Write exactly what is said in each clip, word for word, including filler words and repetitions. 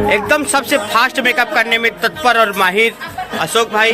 एकदम सबसे fast makeup करने में तत्पर और माहिर अशोक भाई,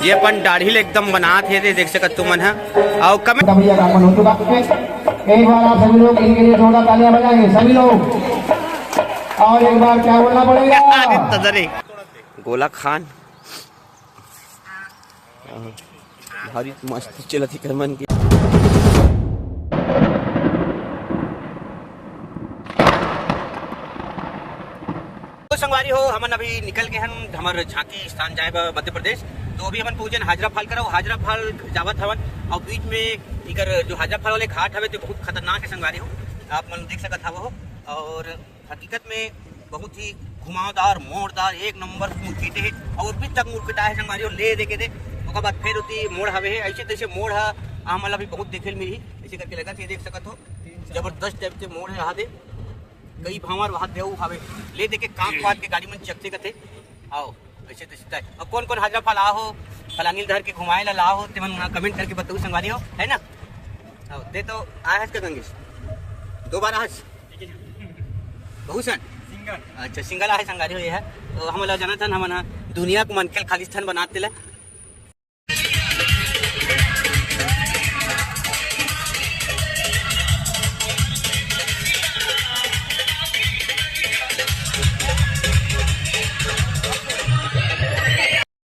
ये अपन दाढ़ी ले एकदम बनात हे, दे देख सकत तुमन ह। अउ कमेंट भैया का मन हो चुका। एक बार आप सभी लोग इनके लिए जोरदार तालियां बजाएंगे सभी लोग। और एक बार क्या बोलना पड़ेगा? अरे तदरे। गोला खान। भारी मस्त चलत हे कर मन के। तो संगवारी हो, हमन अभी निकल के हन हमर झांकी स्थान जाए बर मध्य प्रदेश। तो अभी हमन पहुंचे हन हाजरा फाल करा, हाजरा फाल जावत हवन। और बीच में इकर जो हाजरा फाल वाले घाट हवे, तो बहुत खतरनाक है संगवारी हो, आप मन देख सकत हव हो। और हकीकत में बहुत ही घुमावदार, मोड़दार, एक नंबर मुरकिटे हे। और अभी तक मुरकिटा है संगवारी हो, ले देखे दे। ओकर बाद फिर ओती मोड़ हवे हे, ऐसे तैसे मोड़ है, हमन ला भी बहुत देखे ल मिलही। ऐसे करके लगा, ये देख सकत हो, जबरदस्त टाइप से मोड़ है। यहाँ दे कई भांवर वहाँ देऊ हवे, ले देके कांख बांध के गाड़ी मन चकते कथे। आओ, ऐसे तो सीधा है। अब कौन कौन हाजरा फाल आहो, फलांगी ल धर के घुमाए ला लाहो, ते मन कमेंट करके बताऊ संगवारी हो, है ना? आओ, दे तो आए हस का गंगेश? दो बार आए हस? बहुत सन? सिंगल। अच्छा, सिंगल आए संगवारी हो ये है। तो हमन ला जानत हन, हमन ह दुनिया के मनखे ल खालिस्तान बनात तेला।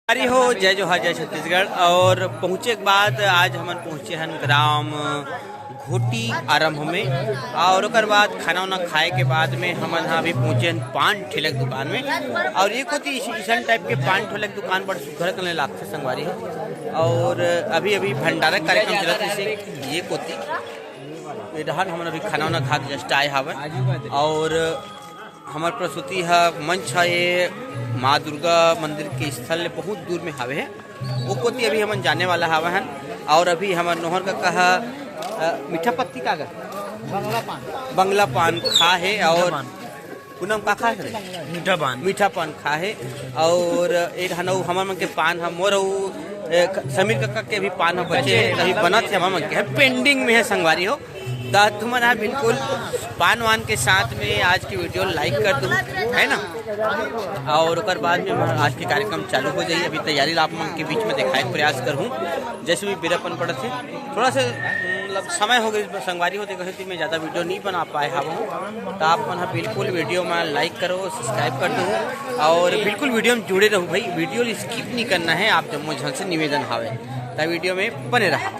अरे हो, जय जोहार, जय छत्तीसगढ़। और पहुँचे के बाद आज हमन पहुँचे हन ग्राम घोटी आरंभ में, और ओकर बाद खाना वाना खाए के बाद में हमन ह अभी पहुँचे हन पान ठेला के दुकान में। और ये कोती इस-, इसन टाइप के पान ठेला के दुकान बड़ सुघर कने लागथे संगवारी हो। और अभी अभी भंडारा कार्यक्रम चलत हे, ये कोती ये डहान हमन अभी खाना वाना खा के just आए हावन। और हमर प्रस्तुति ह मंच ह ये माँ दुर्गा मंदिर के स्थल ले बहुत दूर में हावे हे, वो कोती अभी हमन जाने वाला हावे हन। और अभी हमर नोहर कका ह, अ, मीठा पत्ती का गा? बंगला पान। बंगला पान खा हे। और पूनम का खा हे? मीठा पान। मीठा पान खा हे। और एक हन अउ हमर मन के पान ह, मोर अउ, ए, क-, समीर कका के भी पान ह बचे, अभी बनत हे, हमर मन के ह pending में हे संगवारी हो। त तुमन ह बिल्कुल पान वान के साथ में आज की video like कर दो, है ना? और ओकर बाद में हमर आज के कार्यक्रम चालू हो जाई। अभी तैयारी ला आप मन के बीच में दिखाए के प्रयास करहूँ, जैसे भी बेरापन पड़त हे, थोड़ा सा, मतलब, समय हो गई संगवारी हो, ते कहे कि मैं ज़्यादा video नहीं बना पाए हवं। तो आप मन ह बिल्कुल video में like करो, subscribe कर दो और बिल्कुल video में जुड़े रहो भाई, video skip नहीं करना है, आप जम्मो झन से निवेदन हावे। त video में बने रहा।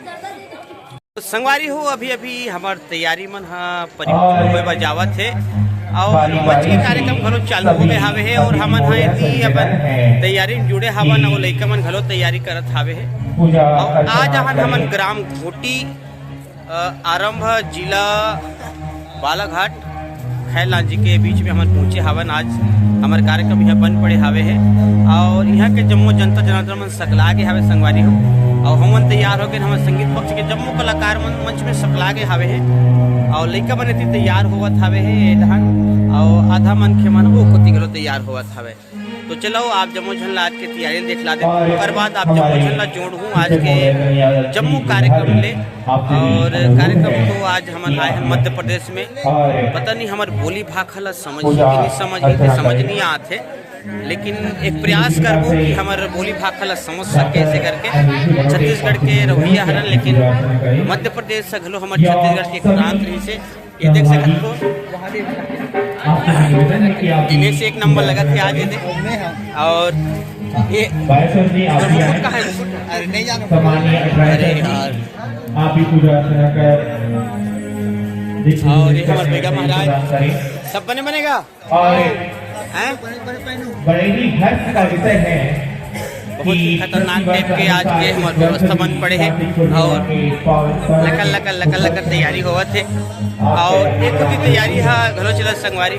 तो संगवारी हो, अभी अभी हमर तैयारी मन ह परिपूर्ण होए बर जावत हे और मंच के कार्यक्रम घलो चालू हो गए हावे हे और हमन ह एती अपन तैयारी में जुड़े हावन और लइका मन घलो तैयारी करत हावे हे। और आज हन हमन ग्राम घोटी, अ, आरंभ, जिला बालाघाट, खैरलांजी के बीच में हमन पहुंचे हावन। आज हमर कार्यक्रम यहाँ बन पड़े हावे हे और यहाँ के जम्मो जनता जनार्दन मन सकला गे हावे संगवारी हो। और हमन तैयार हो गए, हमर संगीत पक्ष के जम्मो कलाकार मन मंच में सकला गे हावे हे और लइका मन एती तैयार होवत हावे हे ए डहान, और आधा मनखे मन वो कोती घलो तैयार होवत हावे। तो चलो, आप जम्मो झन ला आज के तैयारी देख ला दे, ओकर बाद आप जम्मो झन ला जोड़हूँ आज के जम्मो कार्यक्रम ले। और कार्यक्रम तो आज हमन आए हैं मध्य प्रदेश में, पता नहीं हमर बोली भाखा ला समझ ही कि नहीं समझ ही, ते समझ नहीं आत हे, लेकिन एक प्रयास करबो कि हमर बोली भाखा ला समझ सके, ऐसे करके छत्तीसगढ़ के रवैया हरन, लेकिन मध्य प्रदेश से घलो हमर छत्तीसगढ़ के एक प्रांत रहिसे। ये देख सकत हो, दिनेश एक नंबर लगत हे आज ये दे। और ये मुकुट कहाँ है, मुकुट? अरे नहीं जानो। अरे यार। आप भी पूजा अर्चना कर और ये हमारे बेगा महाराज। सब बने बनेगा। और हैं? बड़े ही हर्ष का विषय है बहुत ही खतरनाक टाइप के आज के हमर व्यवस्था बन पड़े हे और लकर लकर लकर लकर तैयारी होवत हे और एक कोती तैयारी हा घलो चलत संगवारी।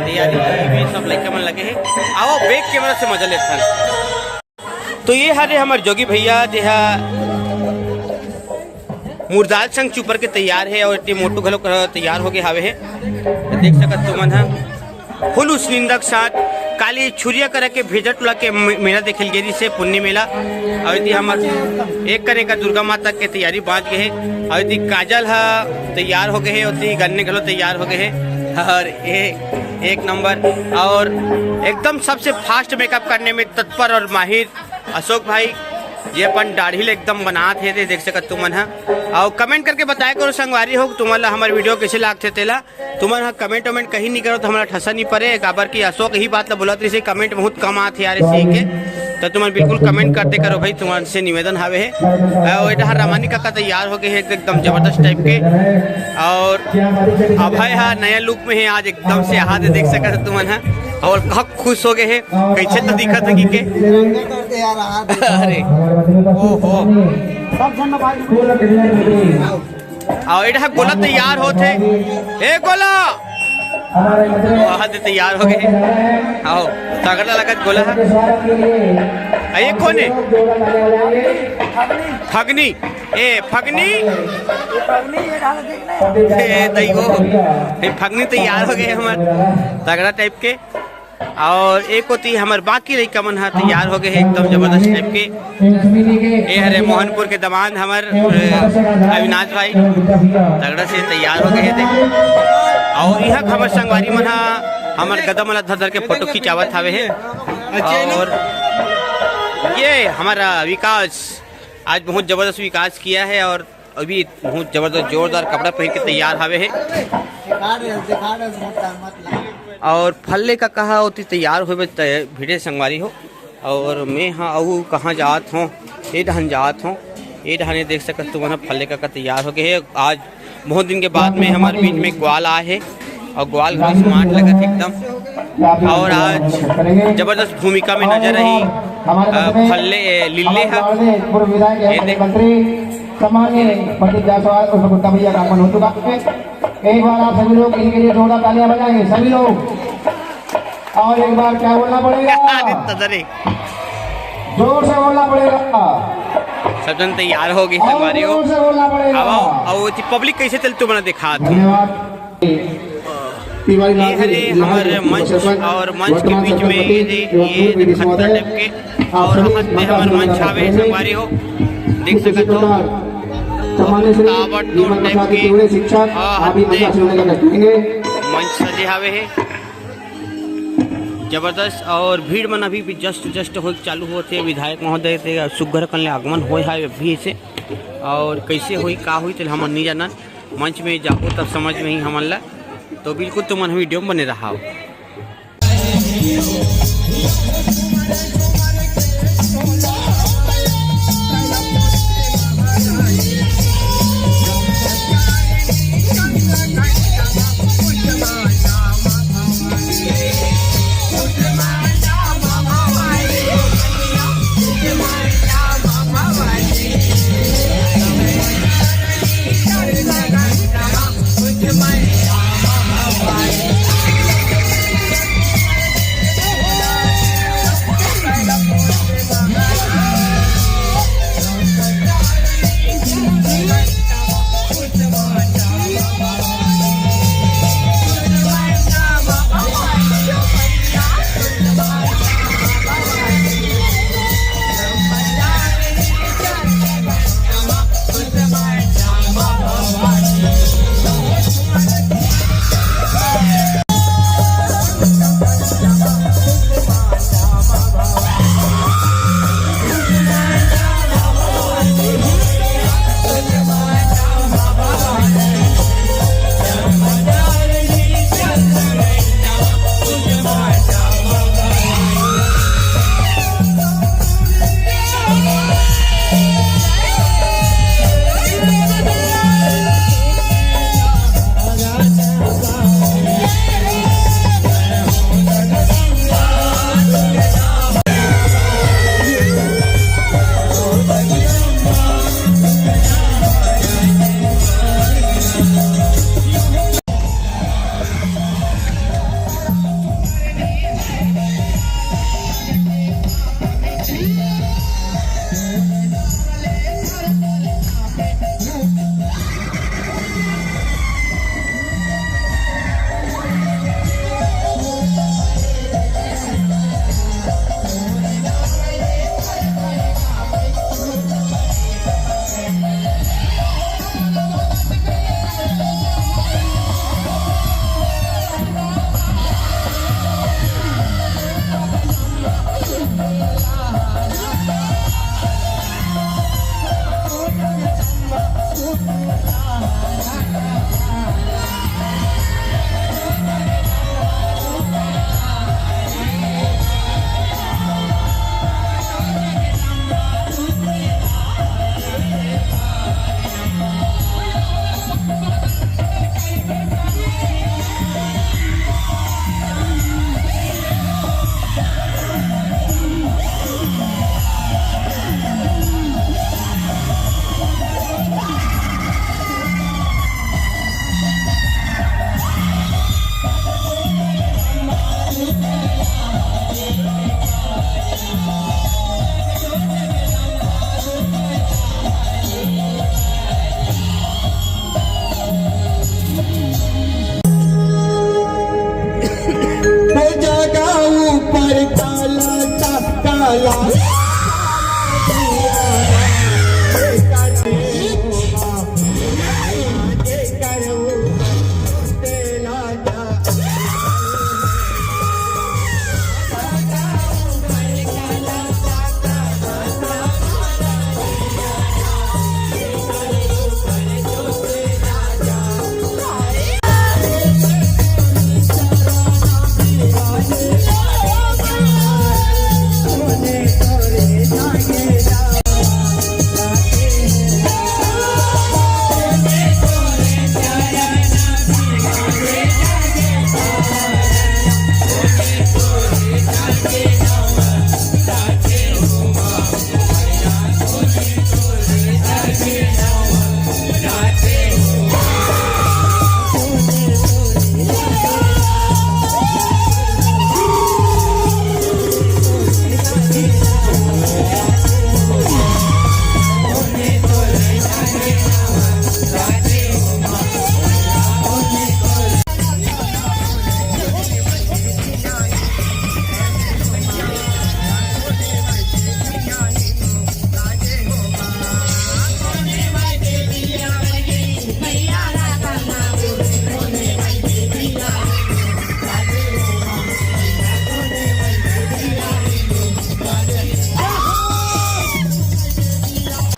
तैयारी में सब लइका मन लगे हे। आओ, बैक कैमरा से मजा लेथन। तो ये हरे हमर जोगी भैया, जे हा मुरदाल संग चुपर के तैयार हे, अउ एती मोटू घलो तैयार होके हावे हे। देख सकत तुमन ह, हुलूस निंदा के साथ काली छुरिया करा के भेजा टोला के मे-, मेला देखे ल गे रिहिस हे, पुन्नी मेला। अउ एती हमर एक कने का दुर्गा माता के तैयारी बांच गे हे। अउ एती काजल ह तैयार हो गे हे, ओती गन्ने घलो तैयार हो गे हे। और ये एक नंबर, और एकदम सबसे फास्ट मेकअप करने में तत्पर और माहिर अशोक भाई, ये अपन दाढ़ी ल एकदम बनात हे, ते देख सकत तुमन ह। अउ कमेंट करके बताया करो संगवारी हो, तुमन ला हमर वीडियो कैसे लागथे तेला। तुमन ह कमेंट वमेंट कहीं नहीं करो तो हमला ठसा नहीं परे, काबर कि अशोक यही बात ला बोलत रहिसे, कमेंट बहुत कम आत हे यार इसी के। तो तुमन बिल्कुल कमेंट करते करो भाई, तुमन से निवेदन हावे हे। अउ एटा हर रामानी काका तैयार हो गे हे एकदम जबरदस्त टाइप के। और अभय हा नया लुक में हे आज, एकदम से हाथ देख सकत ह तुमन ह। और का खुश हो गे हे, कैसे तो दिखत हे कि के। अरे, ओहो। अउ एटा गोला तैयार होत हे। ए गोला! वाह, दे तैयार हो गे हे। आओ, तगड़ा लगत गोला ह। आ, ये कोन हे? फगनी। ए, फगनी। ए, दई हो। ए, फगनी तैयार हो गे हे हमर। तगड़ा टाइप के। और एक ओती हमर बाकी लइका मन ह तैयार हो गे हे एकदम जबरदस्त टाइप के। ए हरे मोहनपुर के दमांद हमर, अ, अविनाश भाई तगड़ा से तैयार हो गे हे ते। और इहाँ हमर संगवारी मन ह हमर गदा मन ल धर धर के फोटो खिंचावत हावे हे। और ये हमारा विकास आज बहुत जबरदस्त विकास किया है और अभी बहुत जबरदस्त जोरदार कपड़ा पहन के तैयार हावे हे। दिखा रहे, दिखा रहे, मोटा मत ला। और फल्ले काका ह ओती तैयार होवे त भिड़े संगवारी हो। और मैं हा अउ कहाँ जात हों, ए डहन जात हों। ए डहन ये देख सकत तुमन ह फल्ले काका तैयार हो गे हे। आज बहुत दिन के बाद में हमारे बीच में ग्वाल आए हे और ग्वाल घलो स्मार्ट लगत हे एकदम। और आज जबरदस्त भूमिका में नजर आई, अ, फल्ले, ए, लिल्ले ह। ये देख। सम्माननीय पंडित जायसवाल उर्फ गुड्डा भैया का आगमन हो चुका है। एक बार आप सभी लोग इनके लिए जोरदार तालियां बजाएंगे, सभी लोग। और एक बार क्या बोलना पड़ेगा? अरे तदरे। जोर से बोलना पड़ेगा। सब जन तैयार हो गे हे और संगवारी हो। जोर से बोलना पड़ेगा। अब आओ, अब वो पब्लिक कैसे चलते बना दिखा दो। धन्यवाद। ये हरे हमर मंच और मंच के बीच में ये, ये पत्थर टाइप के और हाथ में हमर मंच आवे हे संगवारी हो, देख सकत हो। ताबड़तोड़ टाइप के, हाँ, हाथ में मंच सजे हावे हे जबरदस्त। और भीड़ मन अभी भी जस्ट जस्ट हो चालू होत हे। विधायक महोदय के सुग्घर कन ले आगमन होए हे अभी से। और कैसे होई, का होई, तेला हमन नहीं जानन। मंच में जाबो तब समझ में ही हमन ला। तो बिल्कुल तुमन वीडियो में बने रहा।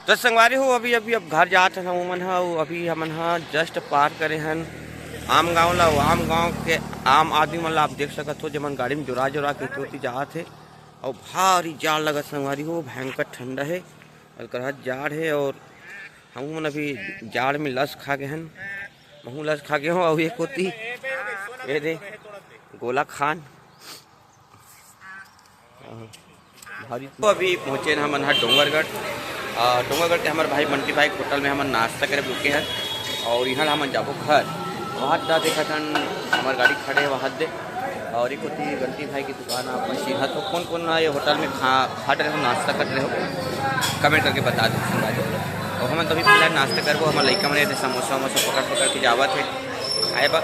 तो संगवारी हो, अभी अभी अब घर जात हन हमन ह। अभी हमन ह जस्ट पार करे हन आम गांव ला। आम गांव के आम आदमी मन ला आप देख सकत हो, जेमन गाड़ी में जोरा जोरा के एती ओती जात हे। अउ भारी जाड़ लगत संगवारी हो, भयंकर ठंडा हे, अलकरहा जाड़ हे। और हमहू मन अभी जाड़ में लस खा गे हन, महू लस खा गे हो। अउ एक ओती ये दे गोला खान भारी। तो अभी पहुँचे हन हमन ह डोंगरगढ़। आ, डोंगरगढ़ के हमर भाई बंटी भाई के होटल में हमन नाश्ता करे रुके हन और इहाँ ला हमन जाबो घर। वहाँ दा देखत हन हमर गाड़ी खड़े हे वहाँ दे। और एक होती बंटी भाई की दुकान आप मशीन है। तो कौन कौन ये होटल में खा खा रहे हो, नाश्ता कर रहे हो, कमेंट करके बता दो संगवारी। और हमन तभी पहले नाश्ता करबो, हमर लइका मन ये समोसा वमोसा पकड़ पकड़ के जावत हे खाए बर।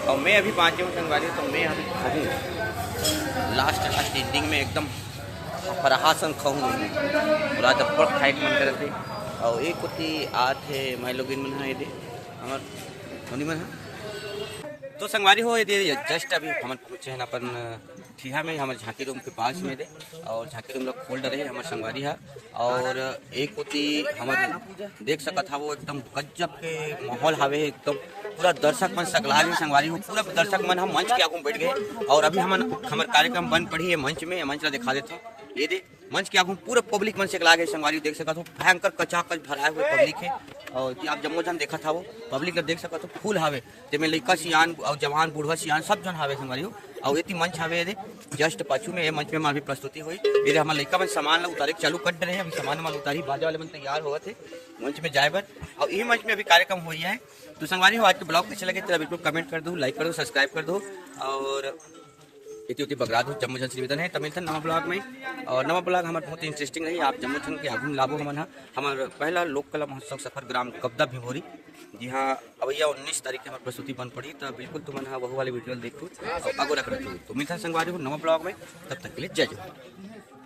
और मैं अभी पहुँचे हूँ संगवारी, तो मैं अभी खाऊँ लास्ट लास्ट एंडिंग में एकदम फरहा संग खाऊँ। पूरा जब्बर खाए के मन करत हे। और एक कोती आत हे मैं लोग इन मन ह ये दे हमर होनी मन ह। तो संगवारी हो ये दे जस्ट अभी हमन पहुँचे हैं अपन ठिहा में, हमर झांकी रूम के पास में दे। और झांकी रूम लोग खोल डरे हे हमर संगवारी ह। और एक कोती हमर देख सकत हवो एकदम गजब के माहौल हावे, एकदम पूरा दर्शक मन सकला गे संगवारी हो। पूरा दर्शक मन ह मंच के आगू में बैठ गए और अभी हमन हमर कार्यक्रम बन पड़ी है मंच में। मंच ला दिखा देत हव, ये दे मंच के आगू में पूरा पब्लिक मन सकला गे संगवारी हो। देख सकत हो भयंकर कचाकच भराए हुए पब्लिक है। और ये आप जम्मो झन देखत हवो, पब्लिक ला देख सकत हो फुल हावे, जेमे लइका सियान और जवान बूढ़वा सियान सब झन हावे संगवारी हो। और एती मंच हावे ये दे जस्ट पाछू में, ये मंच में हमारी प्रस्तुति हुई। ये दे हमर लइका मन सामान ला उतारे के चालू कर डरे हे, अभी सामान वामान उतारी, बाजा वाले मन तैयार होवत हे मंच में जाए बर। और ये मंच में अभी कार्यक्रम हो रहा है। तो संगवारी हो, आज के ब्लॉग कैसे लगे तेला बिल्कुल कमेंट कर दो, लाइक कर दो, सब्सक्राइब कर दो। और एती ओती बगरा दो, जम्मो झन से निवेदन है। तब मिलथन नवा ब्लॉग में। और नवा ब्लॉग हमर बहुत इंटरेस्टिंग रही, आप जम्मो झन के आगू में लाबो हमन ह। हमर पहला लोक कला महोत्सव सफर ग्राम कबदा भिभोरी, जी हाँ, अवैया उन्नीस तारीख के हमर प्रस्तुति बन पड़ी, तो बिल्कुल तुमन ह वहू वाले वीडियो देखो और आगू रख रखो। तो मिलथन संगवारी हो नवा ब्लॉग में, तब तक के लिए जय जोहार।